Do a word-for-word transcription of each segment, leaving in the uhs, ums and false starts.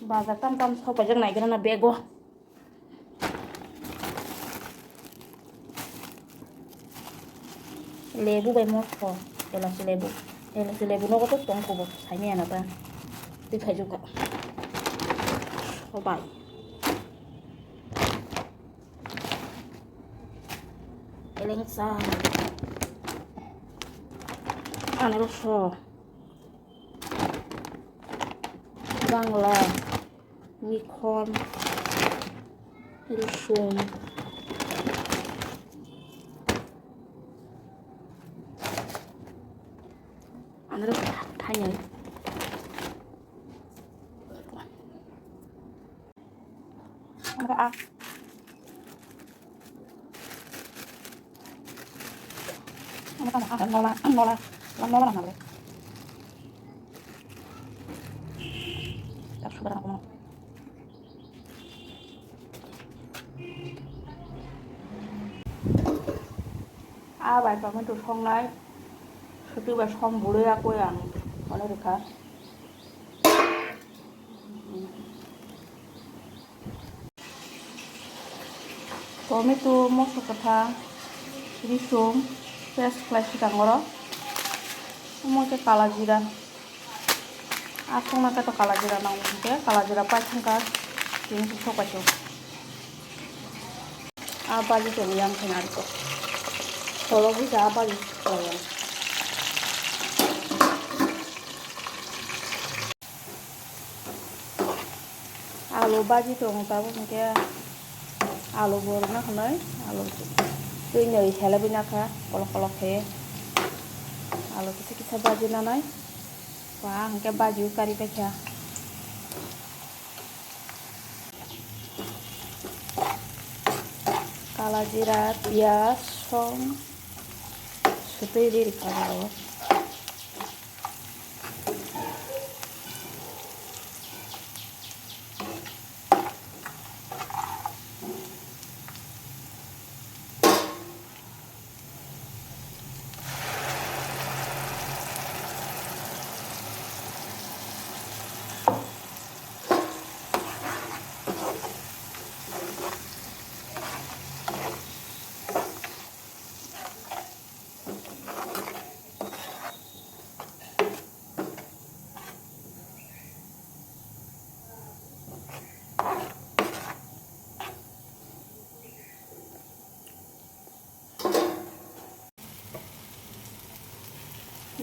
Bazar tam tam sok paijak naigra na bego. Lebu bai moso, elachi lebu. Elachi lebu nogo to tong kubo, saimanya na ta. Twi phaijugo. Sobai. Elengsa. Anaroso. Bangla. Mikhon, rosong, ano thainwi. Ano a. Ano tama a nola, nola, nola na. Tak sudah aku mau. A bai tomato songnai, sotwi bai som burui ya koi ang, mone rikha. Tomato, moso kwthang, risum, paste khlai swkang oro, omo khe kala jira. Aswk na khe to kala jira nango hwnkhe kala jira pai thangkha, tini se sok paisuk. A baji tong yang khe narikok. Solo busa a baji tong yang. Alu baji tong tabuk hwnkhe alu bo rwna hwnwi alu twi nwi helebwi nakha kolok kolok khe alu kisa kisa baji nanai. Ba hwnkhe baji o kari paikha. Kala jira, piyaj, som, sotwi ri rwkha o.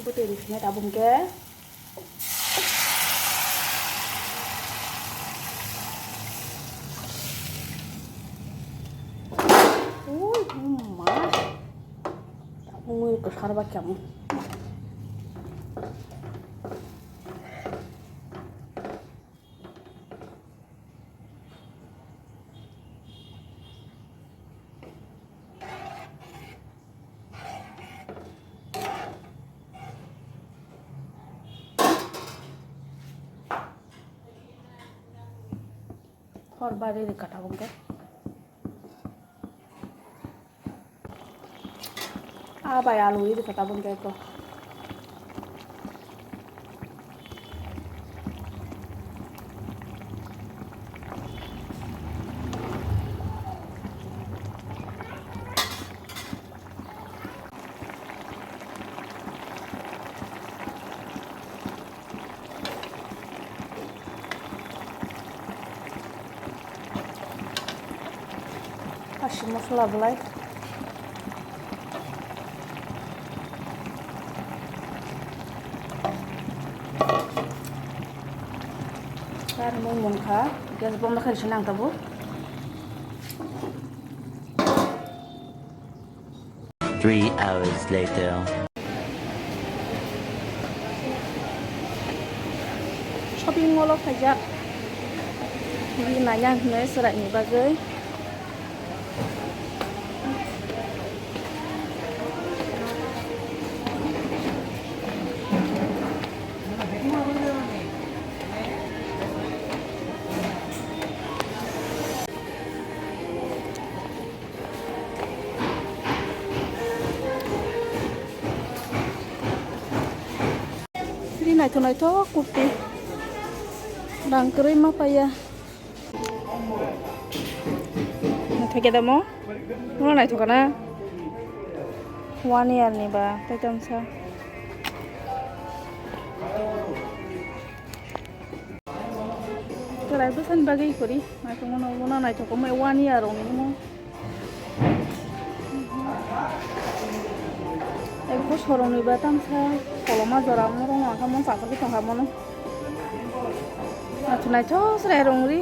Bwtwi rwkhinai tabuk hwnkhe. Ui, ma. Tabuk mui kwsar ba khe. Hor bari ri kata bungke. Ah, bai alu iri kata bungke ko. Khasi mosola belai. Char mui mungkha, gas bondo khai se nang tabuk. Three hours later. Shopping mall o khaijak. Ri nanya hinwi chwraini bagwi. Naithok naithok kurti. Rang kwrwi ma paiya. Naithok khe damo? Mano naithok kana? One year ni ba, tei tamsa. Kwlai bwsani bagwi kwrwi. Naithok mano, mano naithok khe one year rok ni mo. Ek bosor ni ba tamsa koloma jora mo rong ang kha mo chasagwi tong kha mono. Naithok naithok chwrai rong ri.